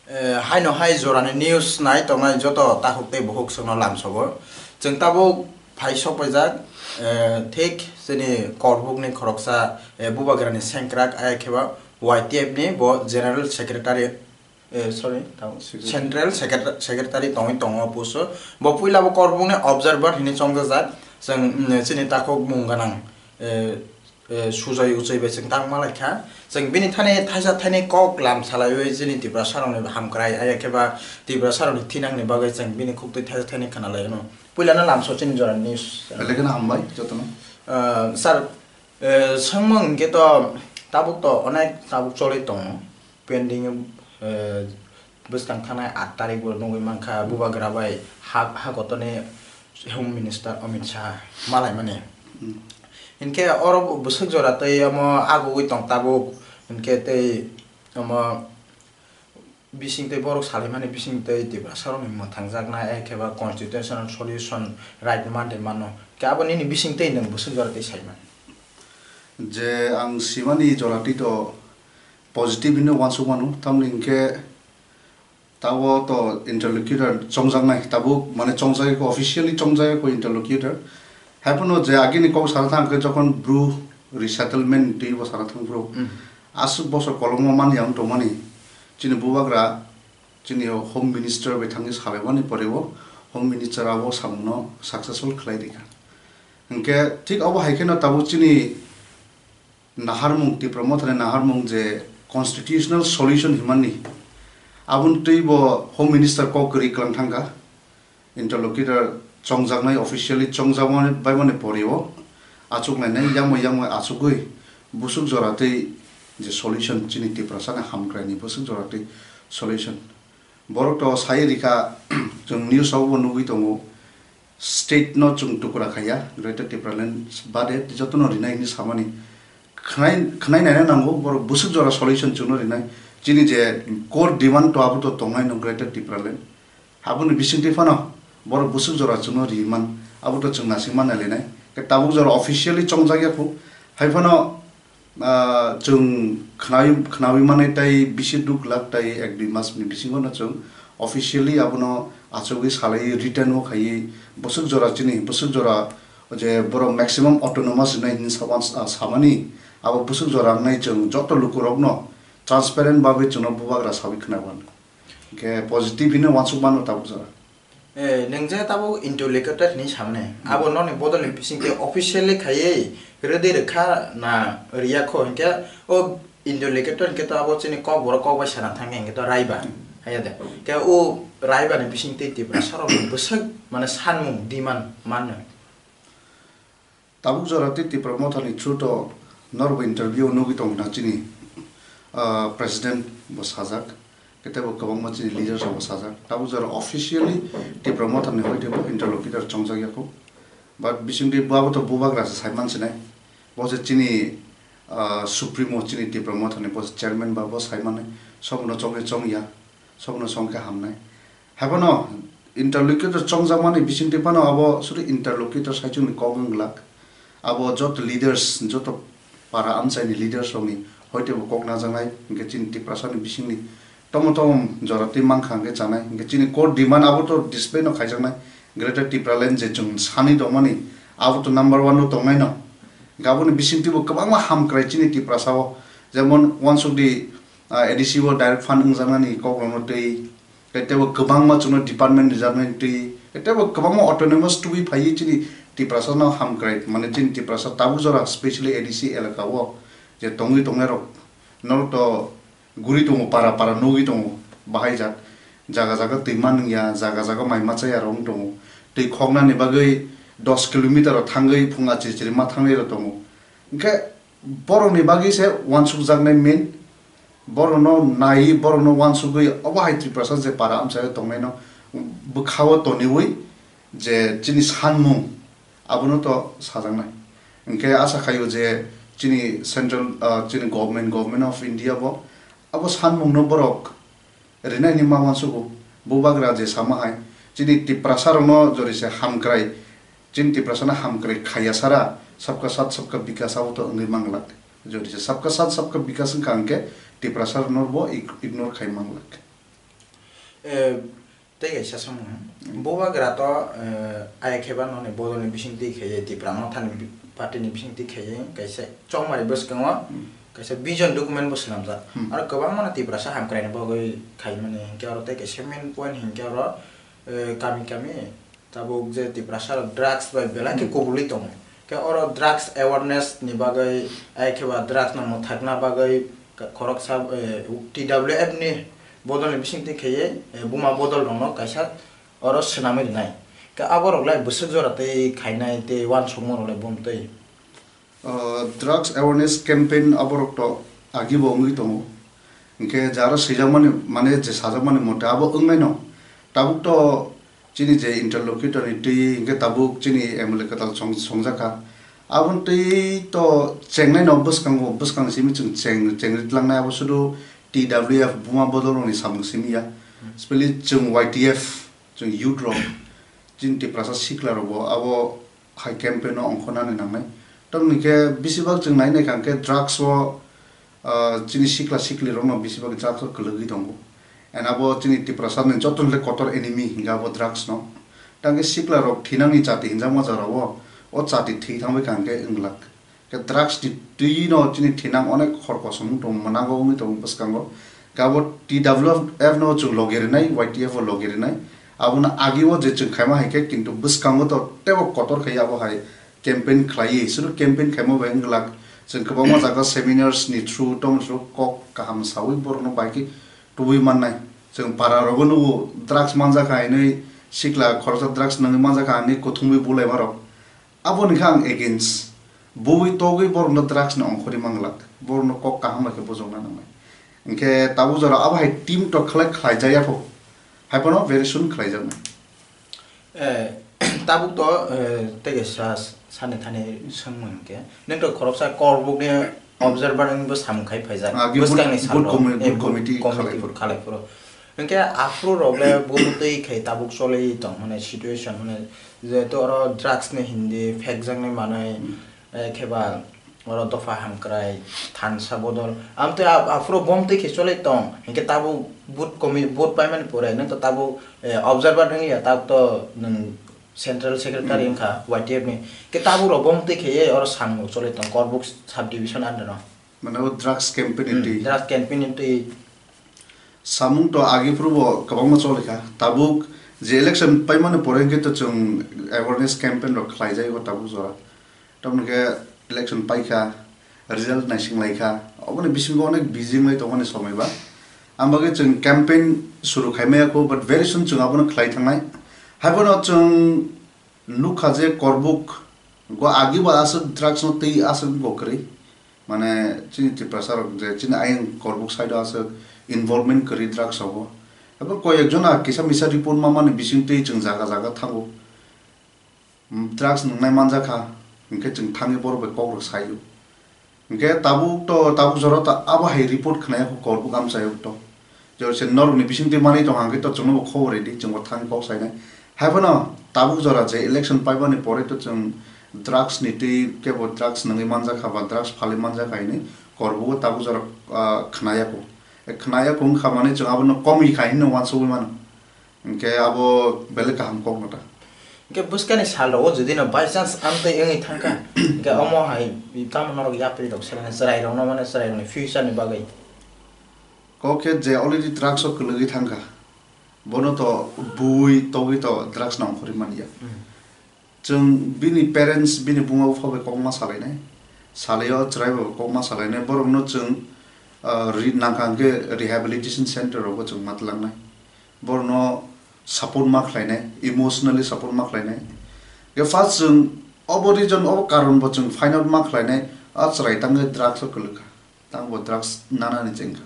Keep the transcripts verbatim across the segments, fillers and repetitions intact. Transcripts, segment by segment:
Eh, haino hai jorani news nai tongnai joto takhuk tei bukhuk chwngno lamsogo. Chwng tabuk phai sokpaijak, eh, thik chini Korbukni khoroksa, eh, Bubagrani sengkrak, ayakhe ba Y T F ni bo General Secretary, eh, sorry, tamo Secretary. Central Secretary, Secretary tongwi tongo puso. Bo puila bo Korbukni observer hinwi chongjajak. Chwng, mm, chini takhuk mung gwnang, eh, eh, sujai uchai bai chwng tang malai kha. Chwng bini thani thaisa thaini kok lam salaiwi chini Tiprasa rokni hamkrai, ayakhe ba Tiprasa rokni thinangni bagwi chwng bini khuktwi thaisa thaini khna lai no. Puilano lamso chini jora news. Belai kheno hambai jotono. Ah, sir, eh, swngmung hinkhe to tabuk to onek tabuk cholwi tongo. Pending, eh, bwskang thanai aat tarik bo nugwi mankha, Bubagra bai ha, ha kotorni Home Minister Amit Shah malaimani. Hmm. Hinkhe oro bwswk jora tei omo agugwi tong tabuk, hinkhe tei omo bising tei borok salaimani bising tei Tiprasa rokni mwthangjaknai, ai khe ba constitutional solution right mante mano. Khe abo nini bising tei nwng bwswk jora tei saiman? Je ang simani jora tei to positive hinwi uansuk mano, tamni hinkhe tabo to interlocutor chongjaknai, tabuk mane chongjak officially chongjak interlocutor. Haiphano je agini kok sana thang khe jokhon Bru resettlement twi bo sana thang bro. Hmm. Aswk bosor kolokma manya wng tongmani chini Bubagra chini Home Minister bai thangwi salaimani poreo Home Minister abo samungno successful khlai rikha. Hinkhe thik abo hai kheno tabuk chini naharmung, Tipra Mothani naharmung je constitutional solution himani, aboni twi bo Home Minister kok kwrwi kwlang thangkha. Interlocutor chongjaknai, officially chongjak baimani poreo achuk lainai, yamo yamo achugwi bwswk jora tei je solution chini Tiprasani hamkraini bwswk jora tei solution. Borok to sai rikha, chwng news o bo nugwi tongo, state no chwng tukra khaiya, Greater Tipraland bade jotono rinai hinwi samani. Khwnai, khwnai naina nango, borok bwswk jora solution chwngno rinai. Chini je core demand to abo to tongnai no Greater Tipraland. Aboni bisingtwi phano borok bwswk jora chwngno riman, abo to chwng naising manna lenai. Khe tabuk jora officially chongjak ya khu. Hai phano, ah, chwng khnawi, khnawi manai tai bisi duk lak tai ek dui mas ni bisingo no chwng officially abono achugwi salai written o khaiwi bwswk jora chini, bwswk jora je borok maximum autonomous rinai hinwi saban, ah, samani abo bwswk jora wngnai chwng joto lukurokno transparent bagwi chwngno Bubagra sawi khna wan. Hwnkhe positive hinwi uansuk mano tabuk jora. Eh, nwng je tabuk interlocutor hinwi samani, abo nokni bodol ni bisingtwi officially khaiwi rwdi rwkha na rwya kho, hinkhe o interlocutor hinkhe to abo chini kok borok kok bai sana thangkhe hinkhe to raiba, haiya de. Khe o raiba ni bisingtwi Tiprasa rok bwswk mane sanmung demand mano. Tabuk jora tei Tipra Mothani through to norbo interview o nugwi tongkha chini, ah, president bo sajak, khe teibo kwbangma chini leaders rok bo sajak. Tabuk jora officially Tipra Mothani hoi teibo interlocutor chongjak ya kho. But bisingtwi bo abo to Bubagra se saiman sinai. Bo se chini, ah, supremo chini Tipra Mothani bo se chairman ba bo saimanai. Sobono chongya chongya, sobono chongkhe hamnai. Haiphano interlocutor chongjakmani bisingtwi phano abo suri interlocutor saichungni kok wng glak. Abo joto leaders, joto para amchaini leaders rokni hoi teibo kok najaknai, hinkhe chini Tiprasani bisingni tomo tomo jora twi mankha hinkhe chanai, hinkhe chini core demand abo to display no khaijaknai, Greater Tipraland je chwng sani tongmani abo to number one o tongnaino, hinkhe aboni bisingtwibo kwbangma hamkrai chini Tiprasao, jemon uansukdi, ah, A D C o direct fund wngjaknani kokrokno twi, tei teibo kwbangma chwngno department rijaknai twi, tei teibo kwbangma autonomous tubui phaiwi chini Tiprasano hamkrai, mane chini Tiprasa tabuk jora specially A D C elaka o je tongwi tongnairok norok to guri tongo, para para nugwi tongo, bahaijak jaga jaga twi manwngya, jaga jaga mai machaya rok wng tongo, twi khoknani bagwi dos kilometer o thangwi phung achiri chiri ma thangnai rok tongo, hinkhe borokni bagwi se uansukjaknai main, borokno naiwi, borokno uansugwi, obo hai Tiprasa je para amchaio tongnaino bwkhao toniwi je chini sanmung abono to sajaknai. Hinkhe asa khaio je chini central, ah, chini government, Government of India bo abo sanmungno borok rinaini ma uansugo. Bubagra je sama hai, chini Tiprasa rokno jori se hamkrai, chini Tiprasano hamkrai khaiya sara, sabka sath sabka bikas abo to wngwi manglak. Jori se sabka sath sabka bikas wngkha hinkhe Tiprasa rokno bo ig-, ignore khai manglak. Eh, tei kaisa samung, Bubagra to, eh, ayakhe ba noni bodol ni bising twi khaiye, Tipra Motha ni bi-, party ni bising twi khaiye, kaisa chongmari bwskango, Hmm. kaisa vision document bo swnamjak. Hmm. Aro kwbangma no Tiprasa hamkrai ni bagwi khaimani, hinkhe oro tei kaisa main point hinkhe oro, eh, kami kami tabuk je Tiprasa rok drugs bai belai khe Hmm. kubulwi tongo. Khe oro drugs awareness ni bagwi, ayakhe ba drugs no mwthakna bagwi ka-, khoroksa, eh, T W F ni bodol ni bising twi khaiye, eh, buma bodol rok no kaisa oro swnamwi rwnai. Khe abo rok lai bwswk jora tei khainai tei uansukma rok lai bum twi. Uh, drugs awareness campaign aborok to agi bo wngwi tongo. Hinkhe jara swijakmani, mane je sajakmani mote abo wngnaino. Tabuk to chini je interlocutor ni twi hinkhe tabuk chini M L A kwtal song-, songjakha. Aboni twi to chengnaino bwskango, bwskang simi chwng cheng-, chengri tlangnai abo sudu T W F buma bodolrokni samung simi ya. Hmm. Specially chwng Y T F, chwng youth rok, chini Tiprasa sikla rok bo abo hai campaign no ongkhornani nangnai. Tamoni khe besibak chwng nai naikha hwnkhe drugs o, ah, chini sikla sikli rokno besibak drugs o kwlwgwi tongo. And abo chini Tiprasa ni joto ni kotor enemy hinkhe abo drugs no. Tangkhe sikla rok thinangni jati hinjakma jora o, o jati thwi thangbai kha hwnkhe wnglak. Khe drugs ni twi no chini thinang onek khor kosom wng tong mwnango wngwi tongo bwskango. Khe abo T W F no chwng logi rwnai, Y T F o logi rwnai. Abono agi o je chwng khaima hai khe kintu bwskango to teibo kotor khai abo hai campaign khlaiwi, suru campaign khaima bai wng glak. Chwng kwbangma jaga seminars ni through, tamo through kok kaham sawi borokno bai khe tubui mannai. Chwng para rogo nugo drugs manjakha hinwi sikla khoroksa drugs nangwi manjakha hinwi kuthumwi bulai marok. Aboni khe ang against. Bui togwi borokno drugs ni ongkhorwi manglak. Borokno kok kaham bai khe bujokna nangnai. Hinkhe tabuk jora abo hai team to khlai khlaijak ya kho. Hai phano very soon khlaijaknai. Eh, tabuk to, eh, tei kaisa sani thani swngmung hinkhe. Nwng to khoroksa Korbuk ni observer wngwi bo samung khai phaijak. Ah, ki Bwskangni board, board salo, commi-, eh, board committee committee khalai phuru. Khalai phuru. Hinkhe aphuru rok le bo twi khai tabuk choli tong hwnwi situation hwnwi. Jehetu oro drugs ni hindi phekjaknai manwi, Hmm. eh, khe ba oro dopha hamkrai, thansa bodol. Amtwi a-, aphuru bom twi khe choli tong. Hinkhe tabuk vote komi-, vote paimani pore nwng to tabuk, eh, observer wngya, tabuk to nwng central secretary Hmm. wngkha Y T F ni. Khe tabuk rok bom twi khe oro samung choli tong, Korbuk sub division under o. Mane o drugs campaign ni Hmm, twi. Drugs campaign ni twi. Samung to agi phuru bo kwbangma choli kha. Tabuk je election paimani pore hwnkhe to chwng awareness campaign rok khlai jai o tabuk jora. Tamoni khe election pai kha, result naising lai kha. Oboni bisingo onek busy wng lai tongmani somoi ba. Ang bagwi chwng campaign suru khai maya kho, but very soon chwng abono khlai thangnai. Haiphano chwng nukha je Korbuk go agi ba aswk drugs no twi aswk bo kwrwi. Mane chini Tiprasa rok je chini ayang Korbuk side o aswk involvement kwrwi drugs rogo. Abo koi ek jona kisa misa report ma mani bising twi chwng jaga jaga thango. Drugs nwngnai manjakha, hinkhe chwng thangwi borok bai kok rok saio. Hinkhe tabuk to, tabuk jora to abo hai report khwnaya kho Korbuk amchaio to. Jor se norokni bisingtwi manwi tongkha, hinkhe to chwngno bo khobor ridi, chwngbo thangwi kok sainai. Haiphano tabuk jora je election paimani pore to chwng drugs ni twi kebo drugs nungwi manjakha ba drugs phalwi manjakha hinwi Korbugo tabuk jora, ah, khwnaya kho. E khwnaya kho wngkha mani chwng abono komwi kha hinwi uansugwi mano. Hinkhe abo belai kaham kok no ta. Hinkhe bwskani sal rogo jodi no by chance amtwi wngwi thangkha, hinkhe omo hai tamo norok yapri rok seleng chwrai rok no mane chwrai rok ni future ni bagwi. Kok khe je already drugs o kwlwgwi thangkha, bono to bui togwi to drugs nang khori manya. Hmm. Chwng bini parents, bini buma bupha bai kokma salainai, salaio chwrai bai kokma salainai, borokno chwng, ah, ri-, nangkha hwnkhe rehabilitation center rogo chwng ma twlangnai, borokno support ma khlainai, emotionally support ma khlainai. Khe first chwng obo reason, obo karon bo chwng find out ma khlainai, a chwrai tangwi drugs o kwlwkha. Tamo bo drugs nanani chengkha.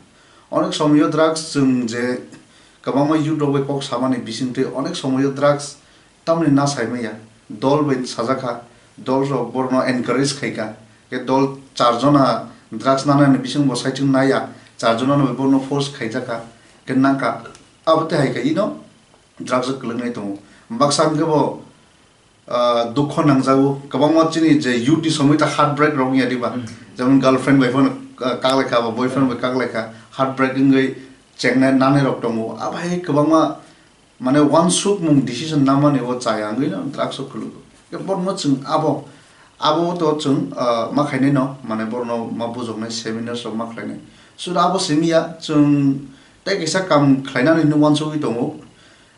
Onek somoyo drugs chwng je kwbangma youth rok bai kok samani bisingtwi onek somoyo drugs tamni na saimanya. Dol bai sajakha, dol rok borokno encourage khaikha. Khe dol char jona drugs nanani bising bo saichung naya, char jona no bai borokno force khaijakha. Khe nangkha, abo tei hai khe ino drugs o kwlwknai tongo. Baksa hwnkhe bo ah, dukho nangjago. Kwbangma chini je youth ni somoi ta heartbreak rok wngya diba? Hmm. Jemon girlfriend bai phano, ah, kaklaikha ba boyfriend bai kaklaikha, heartbreak wngwi chengnai nanai rok tongo. Abo hai kwbangma mane wansukmung decision namani o chaya wngwi no drugs o khulugo. Khe borno chwng abo, abo to chwng, ah, ma khainai no, mane borno ma bujoknai, seminars rok ma khlainai. Suda abo simi ya, chwng tei kaisa kam khlainani hinwi wansugwi tongo.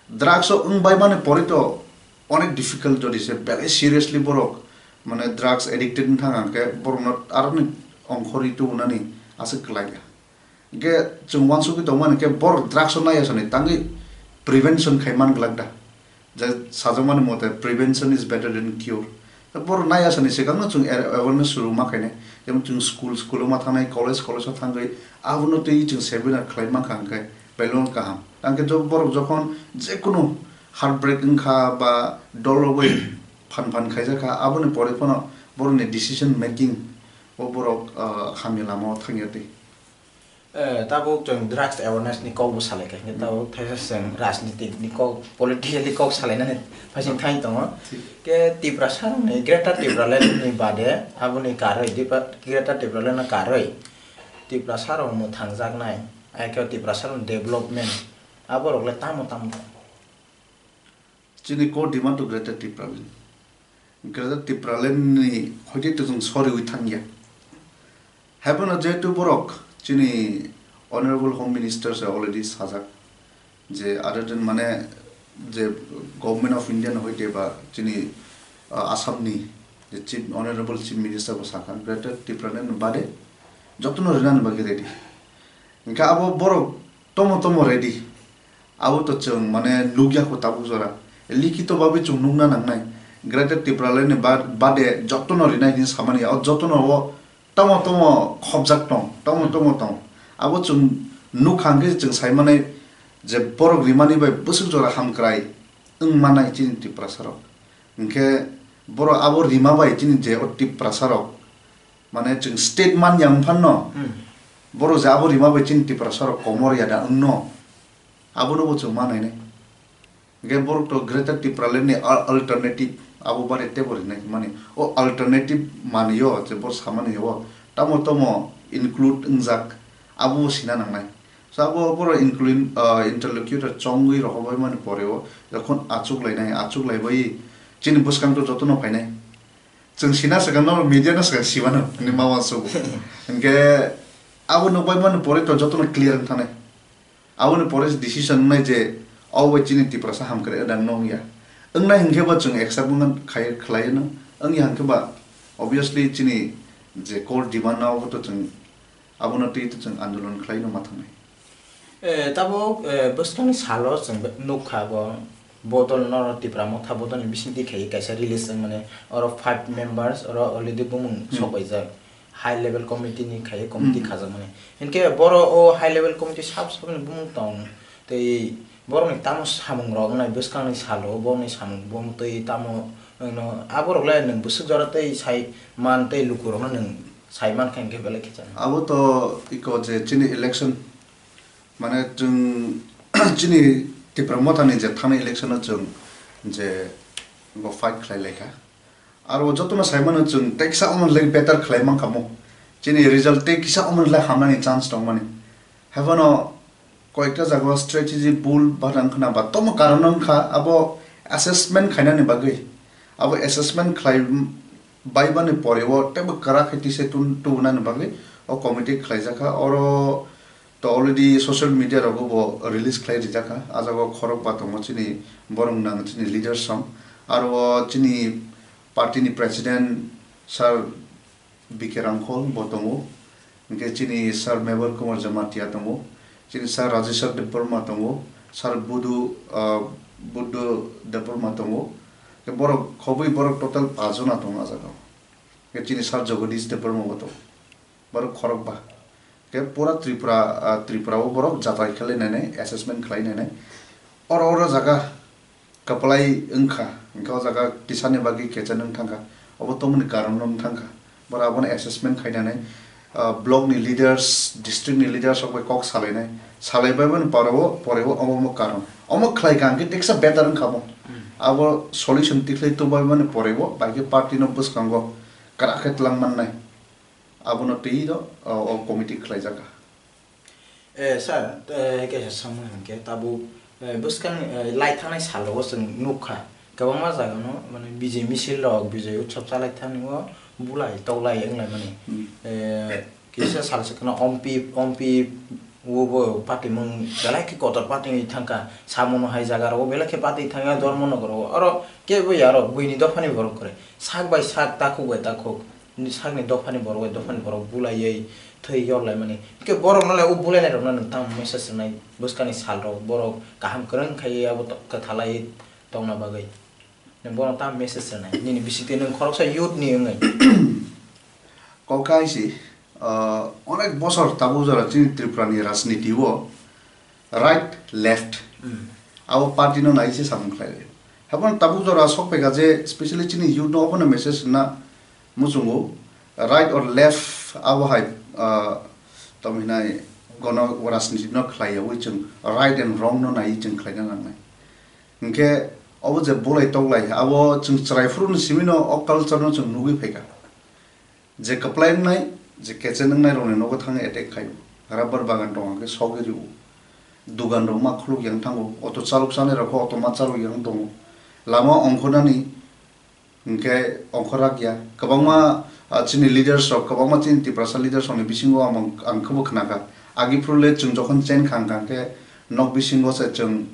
Drugs o wng bai mani pore to onek difficult, jodi se belai seriously borok mane drugs addicted wng thang khe borokno aroni ongkhorwi tubunani aswk kwlai ya. Hingkhe chwng wansugwi tongmani khe borok drugs o naiya sani tangwi prevention khai man glak da. Je sajakmani mote, "Prevention is better than cure." Borok naiya sani swkangno chwng aware-, awareness suru ma khainai. Jemon chwng school, school o ma thangnai, college, college o thangwi abono twi chwng seminar khlai mankha hwnkhe belai no kaham. Tangkhe jo-, borok jokhon jekunu heartbreak wngkha ba dolrogwi phan phan khaijakha, aboni pore phano borokni decision making o borok, ah, hamya lama o thangya twi. Eh, tabuk chwng drugs awareness ni kok bo salai kha, hwnkhe tabuk thaisa chwng rajniti ni kok, political ni kok salainani phaising thang tongo. Thik. Khe Tiprasa rokni, Greater Tipraland ni bade, aboni karwi, Tipra-, Greater Tipraland ni karwi Tiprasa rok mwthangjaknai, ai khe Tiprasa rokni development, aborok le tamo tamo? Chini core demand to Greater Tipraland. Greater Tipraland ni hoite to chwng soriwi thangya. Haiphano jehetu borok chini Honorable Home Minister se already sajak je other than mane je Government of India ni hoite ba chini, ah, Assam ni je Chief, Honorable Chief Minister bo sakha Greater Tipraland ni bade jotono rinani bagwi ready. Hingkhe abo borok tomo tomo ready. Abo to chwng mane nukya kho tabuk jora. Likhito babi chwng nukna nangnai. Greater Tipraland ni ba-, bade jotono rinai hinwi samani. O jotono o tamo tamo khopjak tong, tamo tamo tong. Abo chwng nukha hwnkhe chwng saimanai je borok rimani bai bwswk jora hamkrai wng manai chini Tiprasa rok. Hwnkhe borok abo rima bai chini je o Tiprasa rok mane chwng state man ya wng phanno, hmm, borok je abo rima bai chini Tiprasa rok komor ya da wngno, abono bo chwng ma nainai. Hingkhe borok to Greater Tipraland ni al-, alternative abo bare tebo rinai mani. O alternative manwi o je bor samani o tamo tamo include wngjak, abo bo sina nangnai. So abo borok including, ah, interlocutor chongwi rohorbai mani pore o jokhon achuk lainai, achuk laibai chini bwskang to jotono phainai. Chwng sina swkang no media no swkang simano hinwi ma uansukgo. Hingkhe abo nukbai mani pore to jotono clear wng thanai. Aboni pore se decision wngnai je obo bai chini Tiprasa hamkrai wngya, wngna hingkhe ba chwng accept wngna khai khlai no, wngya hingkhe ba obviously chini je core demand no obo to chwng abono twi to chwng andolon khlai no ma thangnai. Eh, tabuk, eh, bwskangni salo chwng be-, nukha bo bodol no Tipra Motha bodolni bisingtwi khai kaisa release wngmani oro five members oro already bumung, hmm, sokbaijak. High level committee ni khai committee, hmm, khajakmani. Hinkhe boro o high level committee sab sabni bumung tong tei borokni tamo samung rok wngnai bwskangni salo borokni samung bumung twi tamo wngno aborok le nwng bwswk jora tei sai man tei lukurokno nwng sai mankha hinkhe belai khe chana. Abo to iko je chini election mane chwng chini Tipra Motha ni je thani election o chwng je bo fight khlai laikha. Aro jotono saimano chwng teksa omo le better khlai mankha mo. Chini result tei kisa omo le hamnani chance tongmani. Haiphano koikta jagao strategy bul bana wngkhna ba tomo karon wngkha abo assessment khainani bagwi. Abo assessment khlai baibani pore o teibo kwrak khe tise tun-, tubunani bagwi o committee khlaijakha. Oro to already social media rogo bo release khlai rijak kha. A jaga o khorok ba tongo chini borok nang chini leaders song. Aro o chini party ni president sir B K Rangkhol bo tongo. Hingke chini sir Mebar Kumar Jamatia tongo. Chini sir Rajeshwar Debbarma tongo. Sir Budu, ah, Buddha Debbarma tongo. Hingke borok khobwi borok total pajona tongo a jaga o. Hingke chini sir Jagadish Debbarma bo tongo. Borok khorokba. Khe pura Tripura, ah, Tripura o borok jatai khlai nainai, assessment khlai nainai. Oro oro jaga kwplai wngkha, hwnkhe o jaga tisani bagwi kecheng wng thangkha. Obo tongmani karon wng thangkha. Borok abono assessment khainani, ah, block ni leaders, district ni leaders rok bai kok salainai. Salaibaimani pore o, pore o omo omo karon. Omo khlai kha hwnkhe teksa better wngkha mo. Hmm. Abo solution tikhlai tubaibaimani pore o, bai khe party no bwskango kwrak khe twlang mannai. Abono twi no, o, o committee khlaijak kha. Eh, sir, eh, kaisa samung hwnkhe tabuk, eh, bwskang, eh, lai thangnai sal rogo chwng nukha, kwbangma jaga no, mane, bijay misil rok, bijay utsav chalai thani o bulai toklai wnglai mani. Hmm. Eh, kisa sal se kheno ompi, ompi o bo party mung belai khe kotor party thangkha, samono hai jaga rogo belai khe party thangya, Dharmanagar rogo, oro kebo ya oro buini dophani borok kore, sak bai sak, takhuk bai takhuk. Ni sakni dophani borok bai dophani borok bulaiwi thwi yorlaimani. Hwnkhe borokno lai o bulainairokno nwng tamo message rwnai bwskangni salrok, borok kaham kwrwng khaiwi abo to-, kwthalaiwi tongna bagwi? Nwng bono tamo message rwnai? Nini bisingtwi nwng khoroksa youth ni wngwi. Kok kaisa, ah, onek bosor tabuk jora chini Tripura ni rajniti o right, left, hmm, abo party no nai se samung khlai. Haphano tabuk jora sok phaikha je specially chini youth no obono message rwna muchungo, right or left abo hai, ah, tamo hinai gono rajniti no khlai yawi chwng right and wrong no nai chwng khlaina nangnai. Hinkhe obo je bulai toklai abo chwng chwrai phuru ni simi no o culture no chwng nugwi phaikha. Je kwplai wngnai, je kechen wngnai rokni nogo thangwi attack khaio. Rubber bagan tong hwnkhe sogwi rio. Dugan rok ma khuluk yang thango. Auto chalok chanai rok khe auto ma chalok yang tongo. Lama ongkhornani hinkhe ongkhor rak ya. Kwbangma, ah, chini leaders rok, kwbangma chini Tiprasa leaders rokni bisingo ang, ang khebo khnakha. Agi phuru le chwng jokhon chen kha hwnkha khe nok bisingo se chwng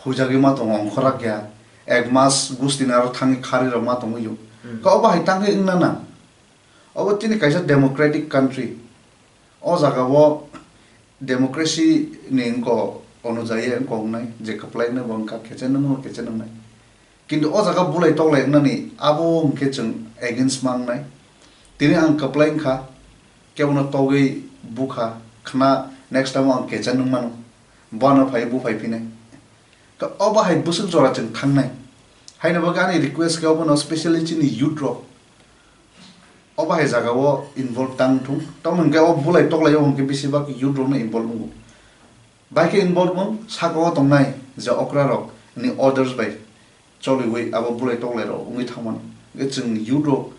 huijagwi ma tongo, ongkhor rak ya. Ek mas gusti ni aro thangwi kharwi rok ma tongwi o. Hmm. Khe obo hai tangwi wngna nang. Obo chini kaisa democratic country. O jaga o democracy ni wngkok, onujayi wngkok wngnai, je kwplai wngnai bo wngkha, kechen wngmano kechen wngnai. Kintu o jaga bulai toklai wngnani abo hwnkhe chwng against ma wngnai. Tini ang kwplai wngkha, kebono togwi bukha, khna next time o ang kechen wngmano. Bono phai buphai phinai. Khe obo hai bwswk jora chwng thangnai. Haino bagwi ani request khe obono specially chini youth rok. Obo hai jaga o involve tang thung. Tamo hwnkhe o bulai toklai o hwnkhe bisi bak youth rok no involve wngo. Bai khe involve wng saka o tongnai je okra rok ni orders bai choliwi abo bulai toklai rok wngwi thangmano. Hwnkhe chwng youth rok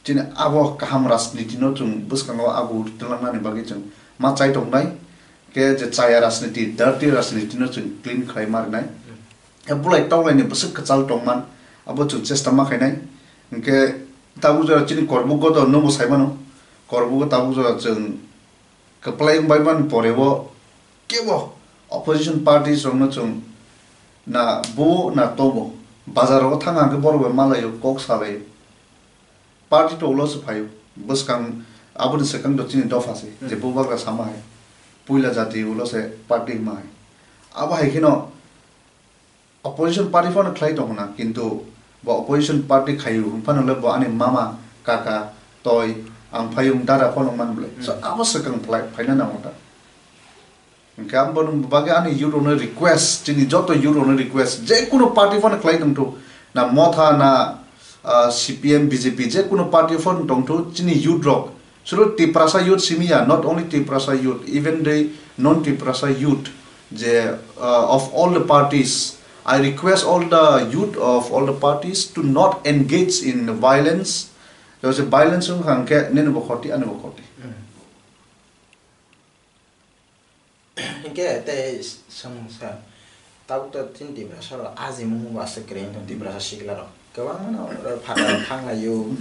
chini abo kaham rajniti no chwng bwskango agu twlangnani bagwi chwng ma chai tongnai. Khe je chaya rajniti, dirty rajniti no chwng clean khlai ma rwnai. Khe bulai toklaini bwswk kwchal tongman, abo chwng chesta ma khainai. Hinkhe tabuk jora chini Korbugo do nwngbo saimano, Korbugo tabuk jora chwng kwplai wngbaimani porebo kebo opposition parties rokno chwng na bo na tobo, bazar rogo thang hwnkhe borok bai malaio, kok salaio. Party to ulo se phaio, bwskang aboni swkang do chini dopha se, je bubagra sama hai, puila jati ulo se party hima hai. Abo hai kheno opposition party phano khlai tong na, kintu bo opposition party khaio, hwnphano le bo ani mama, kaka, toi, ang phayung, dada phano man bwle. So, abo swkang phlai, phaina nango ta. Hwnkhe ang bono bagwi ani youth rokno request, chini joto youth rokno request, je kunu party phano khlai tongthu, na Motha, na, ah, C P M, B J P, je kunu party phano tongthu, chini youth rok, suru Tiprasa youth simi ya, not only Tiprasa youth, even the non-Tiprasa youth, je, ah, of all the parties, I request all the youth of all the parties to not engage in violence. Jose violence wngkha hwnkhe nini bo khoti, ani bo khoti. Hinkhe tei s-, swngsa, tabuk to chini Tiprasa rok ajimung bo aswk kwrwi wngkha, Tiprasa sikla rok kwbangma no phataro thanglaio,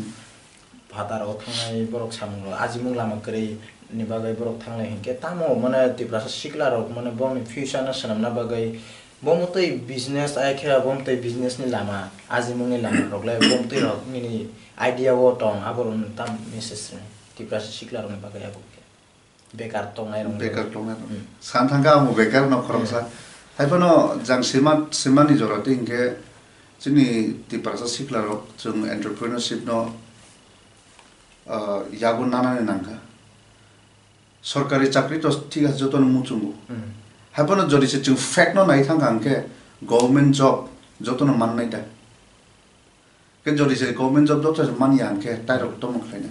phataro thangnai borok samung rok ajimung lama kwrwi ni bagwi borok thanglai hinkhe tamo mane Tiprasa sikla rok mane borokni future no swnamna bagwi bo mwtwi business ai khe bo mwtwi business ni lama ajimung ni lama rok le bo mwtwi rok nini idea o tong abo rok tam message rwng Tiprasa sikla rok ni bagwi abo khe. Bekar tongnai rok. Bekar tongnai rok. Hmm. San thangkha amo bekar no khoroksa. Hmm. Haiphano jang sima, simani jora tei hinkhe chini Tiprasa sikla rok chwng entrepreneurship no, ah, yago nanani nangkha. Sorkari chakri to thik ase jotono muchungo. Hmm. Haiphano jodi se chwng fact no nai thangkha hinkhe government job jotono mannai da. Khe jodi se government job joto se manya hinkhe tairok tomo khlainai.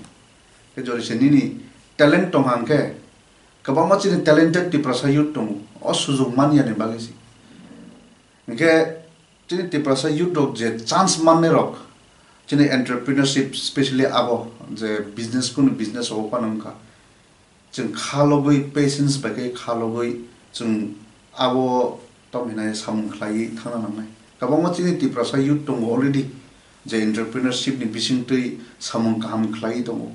Khe jodi se nini talent tong hinkhe kwbangma chini talented Tiprasa youth tongo. O sujug manyani bagwi se. Hinkhe chini Tiprasa youth rok je chance mannai rok chini entrepreneurship specially abo je business kunu business o phano wngkha. Chwng kha logwi, patience bai khe kha logwi chwng abo tamo hinai samung khlaiwi thangna nangnai. Kwbangma chini Tiprasa youth tongo already, je entrepreneurship ni bisingtwi samung kaham khlaiwi tongo.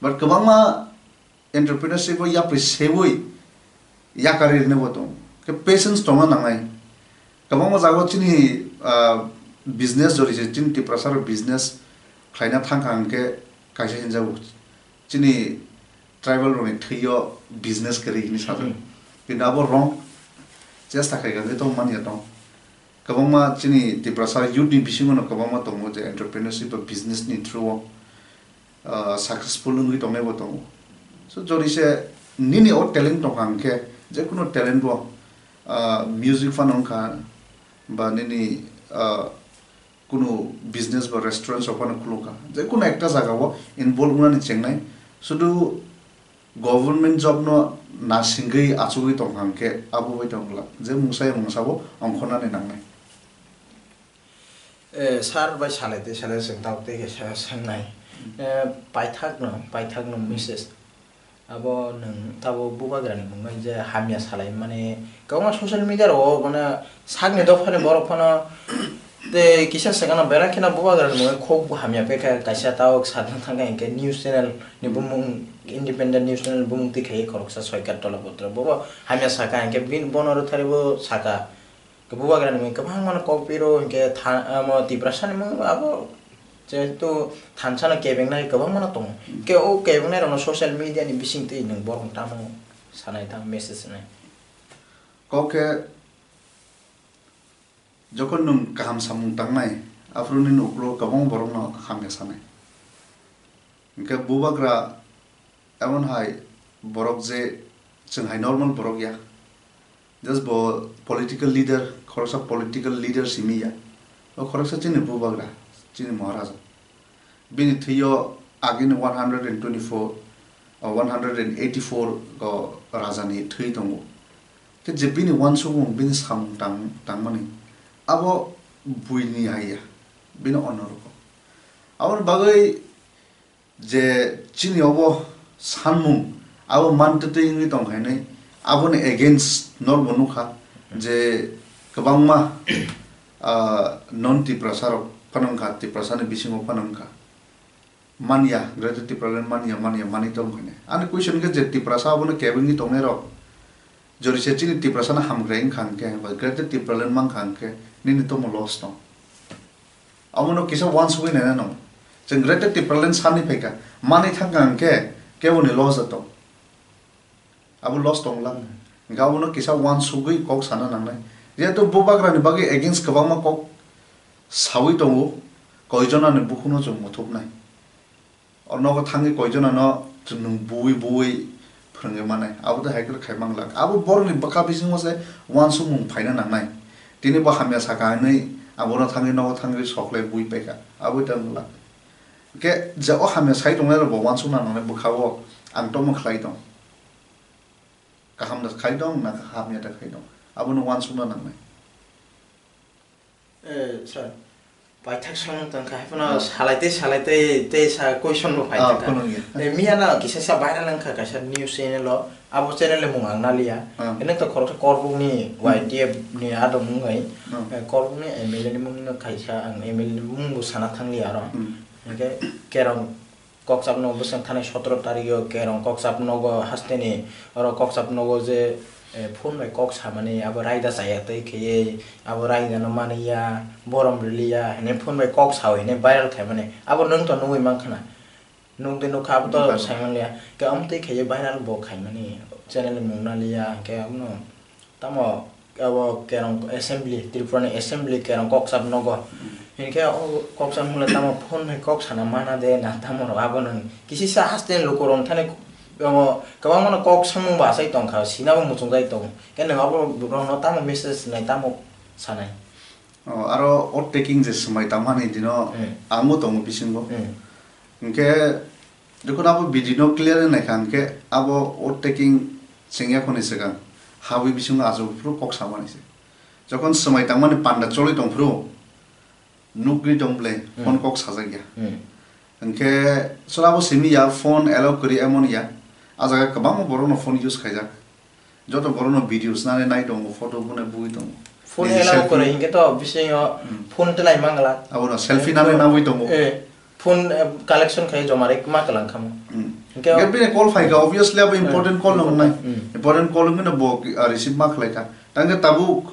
But kwbangma entrepreneurship o yapri sewi yakarwi rwnaibo tongo. Khe patience tongna nangnai. Kwbangma jagao chini, ah, business jori se chini Tiprasa rok business khlaina thangkha hwnkhe kaisa hinjago. Chini tribal rokni thwio business kwrwi hinwi sajak. Hmm. Kintu abo wrong. Chesta khaikha hwnkhe tong manya tong. Kwbangma chini Tiprasa youth ni bisingo no kwbangma tongo je entrepreneurship ba business ni through o, ah, successful wngwi tongnai bo tongo. So jori se nini o talent tongkha hwnkhe jekunu talent bo, ah, music phano wngkha ba nini, ah, kunu business ba restaurant rok phano khulukha, je kunu ekta jaga o involve wngnani chengnai. Sudu government job no nasingwi achugwi tongkha hwnkhe abo bai tong glak, je mungsa ya mungsa bo ongkhornani nangnai. Eh, sir bai salai tei salai chwng tabuk tei kaisa swngnai. Eh, paithak no, paithak no message. Abo nwng tabuk bubagrani mungwi je hamya salai mani kwbangma social media rok mane sakni dophani borok phano tei kisa swkang no belai kheno bubagrani mungwi khuk hamya pekha kaisa tabuk sakna thangkha hinkhe news channel ni bumung, independent news channel ni bumung twi khaiwi khoroksa Soikat Tolapatra bobo hamya sakha hinkhe bini bono rwthari bo sakha. Bubagrani mung kwbangmano kok piro hinkhe tha-, amo Tiprasani mung abo jehetu thansano kebengnai kwbangmano tongo. Hinkhe o kebengnai rokno social media ni bisingtwi nwng borokno tamo sanai tamo message rwnai? Kok khe jokhon nwng kaham samung tangnai, aphuru nini ukulo kwbangma borokno hamya sanai. Hinkhe bubagra emon hai borok je chwng hai normal borok ya. Just bo political leader, khoroksa political leader simi ya. O khoroksa chini bubagra, chini Maharaja. Bini thwio agini one hundred and twenty-four, o one hundred and eighty-four o rajani thwi tongo. Khe je bini uansukmung, bini samung tang-, tangmani, abo buini hai ya, bini onnorokho. Aboni bagwi je chini obo sanmung, abo mantwtwi wngwi tong khainwi, aboni against norbo nukha je kwbangma, ah, non Tiprasa rok phano wngkha, Tiprasani bisingo phano wngkha. Manya, Greater Tipraland manya, manya, manwi tong khainwi. Ani question khe je Tiprasa abono kebengwi tongnai rok, jori se chini Tiprasano hamkrai wngkha hwnkhe, ba Greater Tipraland mankha hwnkhe, nini tomo loss tong. Abono kisa uansugwi naina nang. Chwng Greater Tipraland sani phaikha, manwi thangkha hwnkhe, keboni loss da tong. Abo loss tonglang. Hwnkhe abono kisa uansugwi kok sana nangnai. Jehetu bubagrani bagwi against kwbangma kok sawi tongo, koijonani bukhuno chwng muthupnai. O nogo thangwi koijonano chwng nwng buwi buwi phwrwngwi manai. Abo tei hai khe khai manglak. Abo borokni bwkha bisingo se uansukmung phaina nangnai. Tini bo hamya saka hinwi abono thangwi nogo thangwi soklai buwi paikha. Abo tei wng glak. Hwnkhe je o hamya sai tongnai rokbo uansukna nangnai bwkha-o ang tomo khlai tong. Kaham da khai dong, na hamya da khai dong. Abono uansukna nangnai. Eh, sir, paithak samung tang kha, haphano Ah. Salai tei, salai tei, tei sa question bo phai Ah, tang kha. Phunukya. Eh, miya na kisa sa viral wng kha, kaisa news channel o, abo channel ni mung ang naliya. Ah. Eno to khoroksa Korbuk ni Hmm. Y T F ni adong wngwi, Hmm. eh, Korbuk ni M L A ni mung no kaisa, ang M L A ni mung bo sana thang liya aro. Hmm. Hwnkhe kerong Kokchap no bwswng thani sotoro tarikh o Kerong Kokchap nogo hasteni oro Kokchap nogo je, eh, phone bai kok samani abo raida chaya twi kheye abo raida no maniya borom riliya hwnwi phone bai kok sao hwnwi viral khaimani abo nwng to nugwi mankha na nugwi nukha abo to Nukha. Saimanliya ke amtwi kheye viral bo khaimani channel ni mung naliya hwnkhe abono Tamo abo Kerong assembly, Tripura ni assembly Kerong Kokchap nogo. Hmm. Hinkhe o Kokchap hwnle tamo phone hai kok sana mana de na tamo rok abono kisi sa haste luku rong thani amo kwbangma no kok samung bo achai tongkha, sina bo muchung jai tongo. Khe nwng abo rok no tamo message nai tamo sanai? Oh, aro oath taking je swmai tangmani dino Hmm. angbo tongo bisingo. Hmm. Hinkhe jokhon abo video no clear wng naikha hinkhe abo oath taking chengya khoni swkang habwi bisingo achuk phuru kok samani se. Jokhon swmai tangmani panda cholwi tong phuru nukgwi tong ble Hmm. phone kok sajak ya. Hmm. Hinkhe sora abo simi ya phone allow kwrwi emon ya. A jaga kwbangma borokno phone use khaijak. Joto borokno videos nani nai tongo, photo bune bui tongo. Phone allow kwrwi hinkhe to bisingo phone twlai mangla. Abono selfie nani nabui tongo. Eh, phone, eh, collection khai joma rek ma kalang khamo. Hmm. Hinkhe bini call phaikha, obviously abo important call nang nai. Hmm. Important call wngmano bo, ah, receive ma khlaikha. Tangkhe tabuk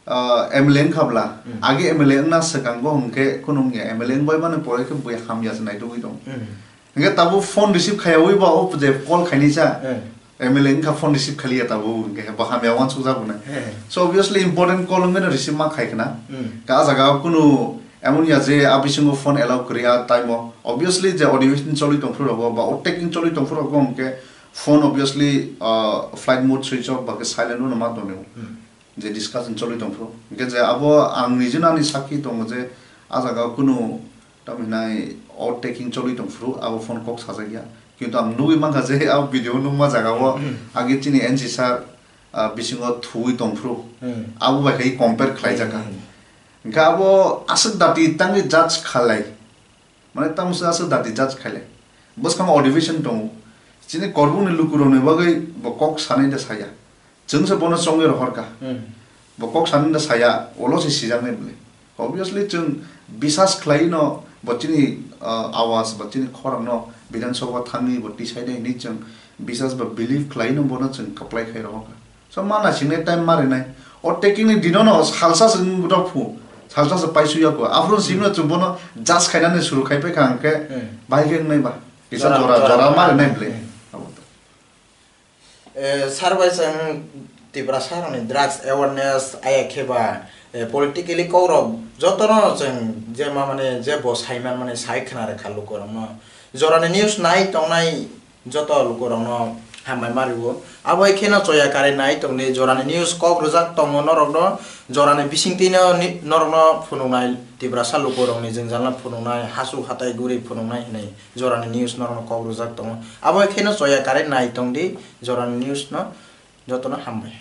ah, M L A wngkha bla, hmm, age M L A wngna swkango hwnkhe kheno wngya, M L A wngbai mani pore khe bui hamya se naitugwi tong. Hmm. Hwnkhe tabuk phone receive khaiyawi ba o je call khainisa, hmm, M L A wngkha phone receive khaliya tabuk hwnkhe bo hamya uansukjak bo nai. Hmm. So obviously important call wngkhe no receive ma khai khna. Hmm. Ka jaga o kunu emon ya je a bisingo phone allow kwrwi a time o. Obviously je audio choli tongphuru rogo ba o taking choli tongphuru rogo hwnkhe phone obviously, ah, flight mode switch off ba khe silent o no ma tonwi. Hmm. Je discussion choli tongphuru. Hingke je abo ang nijeno ani sakhi tongo je a jaga o kunu tamo hinai overtaking choli tongphuru, abo phone kok sajakya. Kintu ang nugwi mankha je abo video nukma jaga o age chini N C sir, ah, bisingo thuwi tongphuru. Hmm. Abo bai khai compare khlaijakha. Hmm. Hingke abo aswk dati tangwi judge khalai. Mane tamo se aswk dati judge khaile. Bwskango audio vision tongo. Chini Korbukni lukurokni bagwi bo kok sanai da saya. Chwngse bono chongwi rohorkha. Hmm. Bo kok sanai da saya, ulo se sijaknai bwle. Obviously chwng bisas khlaino bo chini, ah, awas, bo chini khorangno Bidhan Sabha thangwi bo tisainai hinwi chwng bisas ba believe khlaino bono chwng kwplai khai rohorkha. So ma naisingni time ma rinai. O taking ni dino no salsa se wng dok phu. Salsa se paisuya ko. Aphuru singno chwng bono judge khainani suru khai paikha hwnkhe, hmm, bahai khe wngnai ba. Kisa jora, jora, jora ma rinai bwle. Hmm. Abo to. Eh, sir bai chwng Tiprasa rokni drugs awareness aya khe ba, eh, politically kok rok jotono chwng je ma mane je bo sai man mane sai khna rwkha lukurokno. Jorani news nai tongnai joto lukurokno hambai ma rwo. Abo hai kheno choya karwi nai tongdi, jorani news kok rwjak tongo norokno, jorani bisingtwino ni-, norokno phunuknai, Tiprasa lukurokni jwngjalno phunuknai, hasuk hatai guri phunuknai hinwi jorani news norokno kok rwjak tongo. Abo hai kheno choya karwi nai tongdi, jorani news no jotono hambai.